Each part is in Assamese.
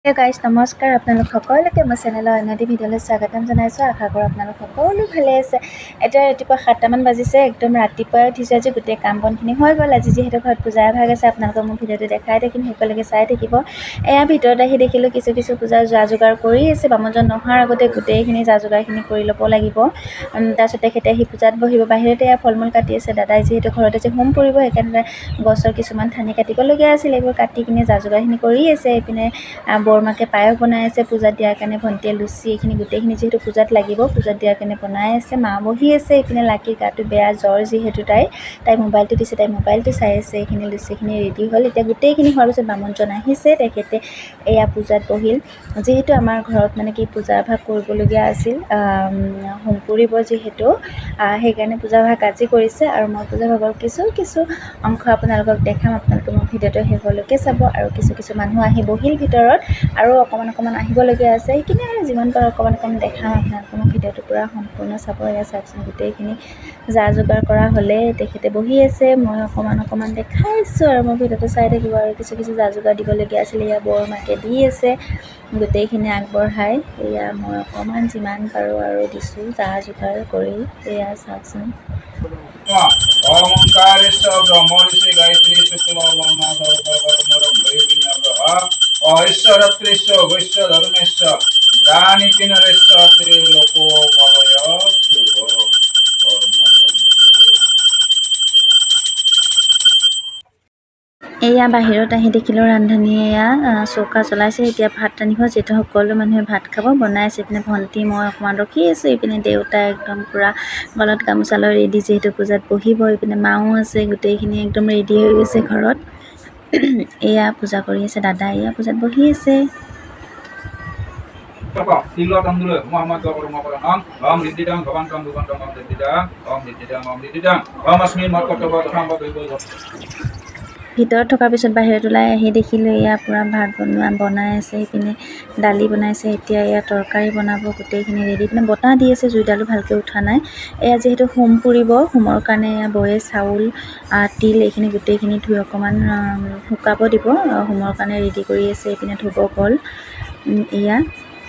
গাইজ, নমস্কাৰ আপোনালোক সকলোকে। মোৰ চেনেলৰ অন্য এটি ভিডিঅ'লৈ স্বাগতম জনাইছোঁ। আশা কৰোঁ আপোনালোক সকলো ভালে আছে। এতিয়া ৰাতিপুৱা 7টামান বাজিছে। একদম ৰাতিপুৱাই উঠিছোঁ। আজি গোটেই কাম বনখিনি হৈ গ'ল। আজি যিহেতু ঘৰত পূজা এভাগ আছে, আপোনালোকক মোৰ ভিডিঅ'টো দেখাই থাকিম, শেষলৈকে চাই থাকিব। এয়া ভিতৰত আহি দেখিলোঁ কিছু কিছু পূজাৰ যা যোগাৰ কৰি আছে। বামুণজন নহাৰ আগতে গোটেইখিনি যা যোগাৰখিনি কৰি ল'ব লাগিব। তাৰপিছত তেখেতে আহি পূজাত বহিব। বাহিৰতে এয়া ফল মূল কাটি আছে দাদাই। যিহেতু ঘৰতে যে হোম পুৰিব, সেইকাৰণে গছৰ কিছুমান ঠানি কাটিবলগীয়া আছিল। এইবোৰ কাটি কিনে যা যোগাৰখিনি কৰি আছে। এইপিনে বৰমাকে পায়স বনাই আছে পূজাত দিয়াৰ কাৰণে। ভণ্টিয়ে লুচি, এইখিনি গোটেইখিনি যিহেতু পূজাত লাগিব, পূজাত দিয়াৰ কাৰণে বনাই আছে। মা বহি আছে। এইপিনে লাকিৰ গাটো বেয়া, জ্বৰ যিহেতু তাই মোবাইলটো দিছে, তাই মোবাইলটো চাই আছে। এইখিনি লুচিখিনি ৰেডি হ'ল। এতিয়া গোটেইখিনি হোৱাৰ পিছত বামুণজন আহিছে, তেখেতে এয়া পূজাত বহিল। যিহেতু আমাৰ ঘৰত মানে কি পূজা এভাগ কৰিবলগীয়া আছিল, হোম পুৰিব যিহেতু, সেইকাৰণে পূজা ভাগ আজি কৰিছে। আৰু মই পূজা ভাগৰ কিছু কিছু অংশ আপোনালোকক দেখাম। আপোনালোকে মোৰ ভিডিঅ'টো শেষলৈকে চাব। আৰু কিছু কিছু মানুহ আহি বহিল ভিতৰত আৰু অকণমান অকণমান আহিবলগীয়া আছে। সেইখিনি আৰু যিমান পাৰোঁ অকণমান অকণমান দেখাম। আপোনালোকে মোৰ ভিডিঅ'টো পূৰা সম্পূৰ্ণ চাব। এয়া চাওকচোন, গোটেইখিনি যা যোগাৰ কৰা হ'লে তেখেতে বহি আছে। মই অকণমান অকণমান দেখাইছোঁ আৰু মোৰ ভিডিঅ'টো চাই থাকিব। আৰু কিছু কিছু যা যোগাৰ দিবলগীয়া আছিলে, এয়া বৰমাকে দি আছে গোটেইখিনি আগবঢ়াই। এয়া মই অকণমান যিমান পাৰোঁ আৰু দিছোঁ যা যোগাৰ কৰি। এয়া চাওকচোন। ওমকাৰেশ্ব ব্ৰহ্মঋষি গায়ত্ৰী শুক্ল বৰ্ণ অহিশ্বৰত্ৰিশ্ব গৈশ্য ধৰ্মেশ্ব জানিতি নৰেশ্ব ত্ৰিলোকবলয় শুভ কৰ্মলব্ধ। এয়া বাহিৰত আহি দেখিলোঁ ৰান্ধনীয়ে এয়া চৌকা জ্বলাইছে। এতিয়া ভাত ৰান্ধিব, যিহেতু সকলো মানুহে ভাত খাব, বনাই আছে। ইপিনে ভণ্টি মই অকণমান ৰখি আছোঁ। ইপিনে দেউতা একদম পূৰা গলত গামোচা লৈ ৰেডি, যিহেতু পূজাত বহিব। ইপিনে মাও আছে, গোটেইখিনি একদম ৰেডি হৈ গৈছে ঘৰত। এয়া পূজা কৰি আছে দাদা, এয়া পূজাত বহি আছে। তিল তণ্ডুল মহম্মদ কৰ্ম কৰণং ওম ঋদ্ধিদাং ভৱন্তং ভুৱন্তং ওম ঋদ্ধিদাং ওম ঋদ্ধিদাং ওম ঋদ্ধিদাং ওম অস্মিন মৎকৰ্তব্য তথাং। ভিতৰত থকাৰ পিছত বাহিৰত ওলাই আহি দেখিলোঁ এয়া পূৰা ভাত বনাই আছে। ইপিনে দালি বনাইছে, এতিয়া এয়া তৰকাৰী বনাব। গোটেইখিনি ৰেডি। পিনে বতাহ দি আছে, জুইডালো ভালকৈ উঠা নাই। এয়া যিহেতু হোম পুৰিব, হোমৰ কাৰণে এয়া বৌয়ে চাউল, তিল এইখিনি গোটেইখিনি ধুই অকণমান শুকাব দিব। হোমৰ কাৰণে ৰেডি কৰি আছে। এইপিনে ধুব গ'ল এয়া।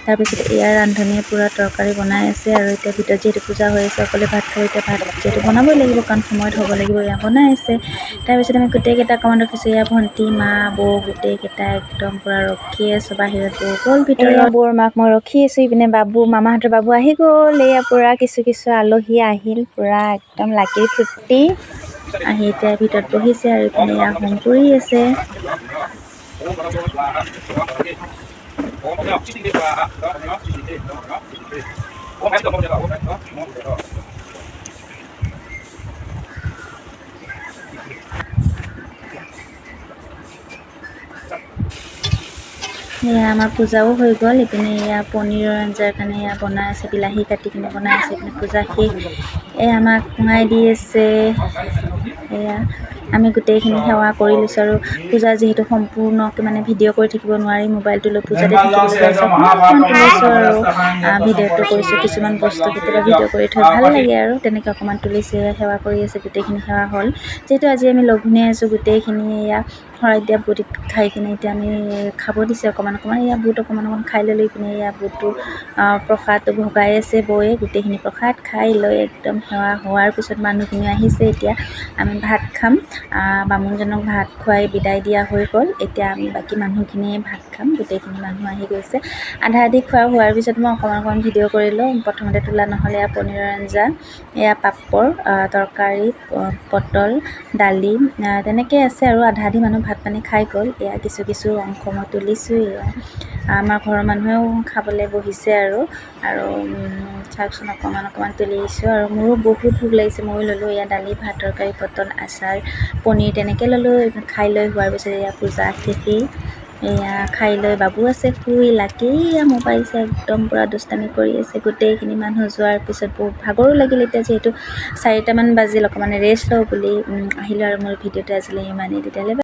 তাৰপিছত এয়া ৰান্ধনীয়ে পূৰা তৰকাৰী বনাই আছে। আৰু এতিয়া ভিতৰত যিহেতু পূজা হৈ আছে, সকলোৱে ভাত খাব। এতিয়া ভাত যিহেতু বনাবই লাগিব, কাৰণ সময়ত হ'ব লাগিব। এয়া বনাই আছে। তাৰপিছত আমি গোটেইকেইটা অকণমান ৰখিছোঁ। এয়া ভণ্টি, মা, বৌ গোটেইকেইটা একদম পূৰা ৰখি আছোঁ বাহিৰত। বৌ গ'ল ভিতৰত, বৌৰ মাক মই ৰখি আছোঁ। ইপিনে বাবু, মামাহঁতৰ বাবু আহি গ'ল। এয়া পূৰা কিছু কিছু আলহী আহিল, পূৰা একদম লাকিৰ ফূৰ্তি। আহি এতিয়া ভিতৰত বহিছে আৰু ইপিনে এয়া হোম পুৰি আছে। এয়া আমাৰ পূজাও হৈ গ'ল। ইপিনে এয়া পনীৰৰ আঞ্জাৰ কাৰণে এয়া বনাই আছে, বিলাহী কাটি কিনে বনাই আছে। ইপিনে পূজা শেষ। এয়া আমাক সোমাই দি আছে। এয়া আমি গোটেইখিনি সেৱা কৰি লৈছোঁ। আৰু পূজা যিহেতু সম্পূৰ্ণকৈ মানে ভিডিঅ' কৰি থাকিব নোৱাৰি, মোবাইলটো লৈ পূজাতে থাকিবলগীয়া হৈছে। অকণমান অকণমান তুলিছোঁ আৰু ভিডিঅ'টো কৰিছোঁ। কিছুমান বস্তু কেতিয়াবা ভিডিঅ' কৰি থৈ ভাল লাগে আৰু তেনেকৈ অকণমান তুলিছোঁ। সেৱা কৰি আছে, গোটেইখিনি সেৱা হ'ল। যিহেতু আজি আমি লঘোণে আছোঁ, গোটেইখিনি এয়া শৰাই দিয়া বুট খাই কিনে এতিয়া আমি খাব দিছে অকণমান অকণমান। এয়া বুট অকণমান অকণমান খাই ল'লোঁ। ইপিনে এয়া বুটটো প্ৰসাদটো ভগাই আছে বৌয়ে। গোটেইখিনি প্ৰসাদ খাই লৈ একদম সেৱা হোৱাৰ পিছত মানুহখিনি আহিছে। এতিয়া আমি ভাত খাম। বামুণজনক ভাত খুৱাই বিদায় দিয়া হৈ গ'ল। এতিয়া আমি বাকী মানুহখিনিয়ে ভাত খাম। গোটেইখিনি মানুহ আহি গৈছে। আধা আধি খোৱা হোৱাৰ পিছত মই অকণমান অকণমান ভিডিঅ' কৰিলোঁ, প্ৰথমতে তোলা নহ'লে। এয়া পনীৰৰ আঞ্জা, এয়া পাপৰ, তৰকাৰী, পটল, দালি তেনেকৈ আছে। আৰু আধা আধি মানুহ ভাত পানী খাই গ'ল। এয়া কিছু কিছু অংশ মই তুলিছোঁ। এয়া আমাৰ ঘৰৰ মানুহেও খাবলৈ বহিছে। আৰু আৰু চাওকচোন, অকণমান অকণমান তুলিছোঁ। আৰু মোৰো বহুত ভোক লাগিছে, ময়ো ল'লোঁ। এয়া দালি, ভাত, তৰকাৰী, পটল, আচাৰ, পনীৰ তেনেকৈ ল'লোঁ। খাই লৈ হোৱাৰ পিছত এয়া পূজা শেষেই। এয়া খাই লৈ বাবু আছে শুই, লাকি এয়া মোবাইল চাই একদম পূৰা দুষ্টামি কৰি আছে। গোটেইখিনি মানুহ যোৱাৰ পিছত বহুত ভাগৰো লাগিল। এতিয়া যিহেতু 4টামান বাজিল, অকণমান ৰেষ্ট লওঁ বুলি আহিলোঁ। আৰু মোৰ ভিডিঅ'টো আজিলৈ ইমানেই। তেতিয়াহ'লে।